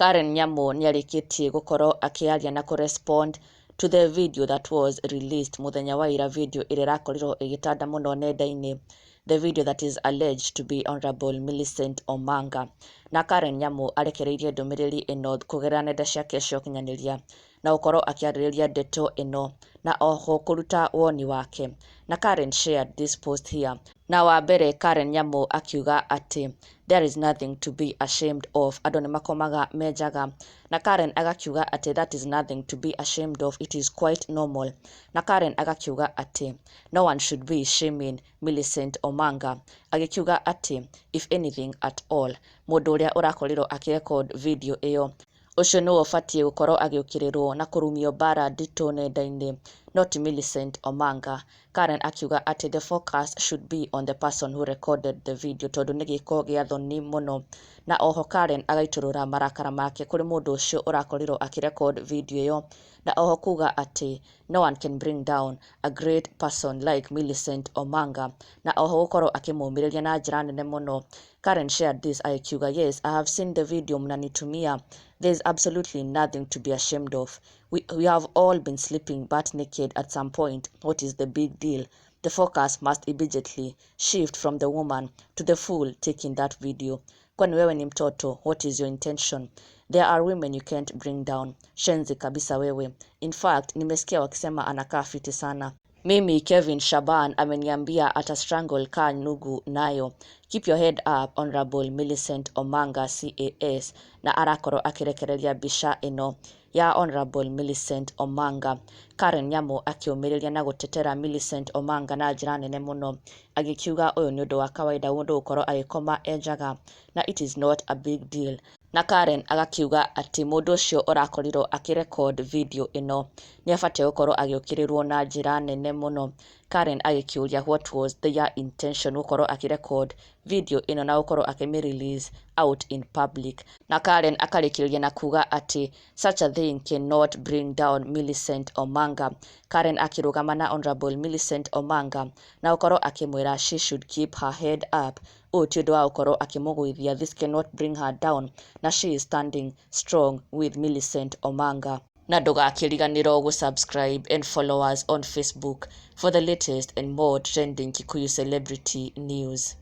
Karen Nyamu nĩarĩkĩtie gũkorwo akĩaria na kũ respond to the video that was released mũthenya wa ira, video ĩrĩa ĩrakorirwo ĩgĩtanda mũno nenda-inĩ, the video that is alleged to be Honorable Millicent Omanga. Na Karen Nyamu arekereirie ndũmĩrĩri ĩno kũgerera nenda ciake cia ũkinyanĩria na gũkorwo akĩarĩrĩria ndeto ĩno na oho kũruta woni wake. Na Karen shared this post here. Na wa mbere Karen Nyamu akiuga atĩ there is nothing to be ashamed of, andũ nĩ makomaga menjaga. Na Karen agakiuga atĩ that is nothing to be ashamed of, it is quite normal. Na Karen agakiuga atĩ no one should be shaming Millicent Omanga, agĩkiuga atĩ if anything at all, mũndũ ũrĩa ũrakorirwo akĩrecord video ĩyo, ũcio nĩwe ũbatiĩ gũkorwo agĩũkĩrĩrwo na kũrumio mbara nditũ nenda-inĩ, not Millicent Omanga. Karen akiuga atĩ the focus should be on the person who recorded the video, tondũ nĩ gĩko gĩa thoni mũno. Na oho Karen agaitũrũra marakara make kũrĩ mũndũ ũcio ũrakorirwo akĩrecord video ĩyo, na oho kuga atĩ no one can bring down a great person like Millicent Omanga, na oho gũkorwo akĩmũmĩrĩria na njĩra nene mũno. Karen shared this agĩkiuga, "Yes, I have seen the video mnanitumia. There is absolutely nothing to be ashamed of. We have all been sleeping butt naked at some point. What is the big deal? The focus must immediately shift from the woman to the fool taking that video. Kwani wewe ni mtoto? What is your intention? There are women you can't bring down. Shenzi kabisa wewe. In fact, nimesikia wakisema anakaa fiti sana. Mimi Kevin Shaban ameniambia ata strangle kaa njugu nayo. Keep your head up, Honorable Millicent Omanga CAS." Na arakorwo akĩrekereria mbica ĩno ya Honorable Millicent Omanga. Karen Nyamu akĩũmĩrĩria na gũtetera Millicent Omanga na njĩra nene mũno, agĩkiuga ũyũ nĩ ũndũ wa kawaida mũndũ gũkorwo agĩkoma e njaga na it is not a big deal. Na Karen agakiuga atĩ mũndũ ũcio ũrakorirwo akĩrecord video ĩno nĩ abatiĩ gũkorwo agĩũkĩrĩrwo na njĩra nene mũno. Karen agĩkĩũria what was their intention gũkorwo akĩrecord video ĩno na gũkorwo akĩmĩ release out in public. Na Karen akarĩkĩrĩria na kuga atĩ such a thing cannot bring down Millicent Omanga. Karen akĩrũgama na Honorable Millicent Omanga na gũkorwo akĩmwĩra she should keep her head up, ũyũ ti ũndũ wa gũkorwo akĩmũgũithia, this cannot bring her down, na she is standing strong with Millicent Omanga. Na ndũgakĩriganĩrwo gũ subscribe and follow us on Facebook for the latest and more trending Kikuyu celebrity news.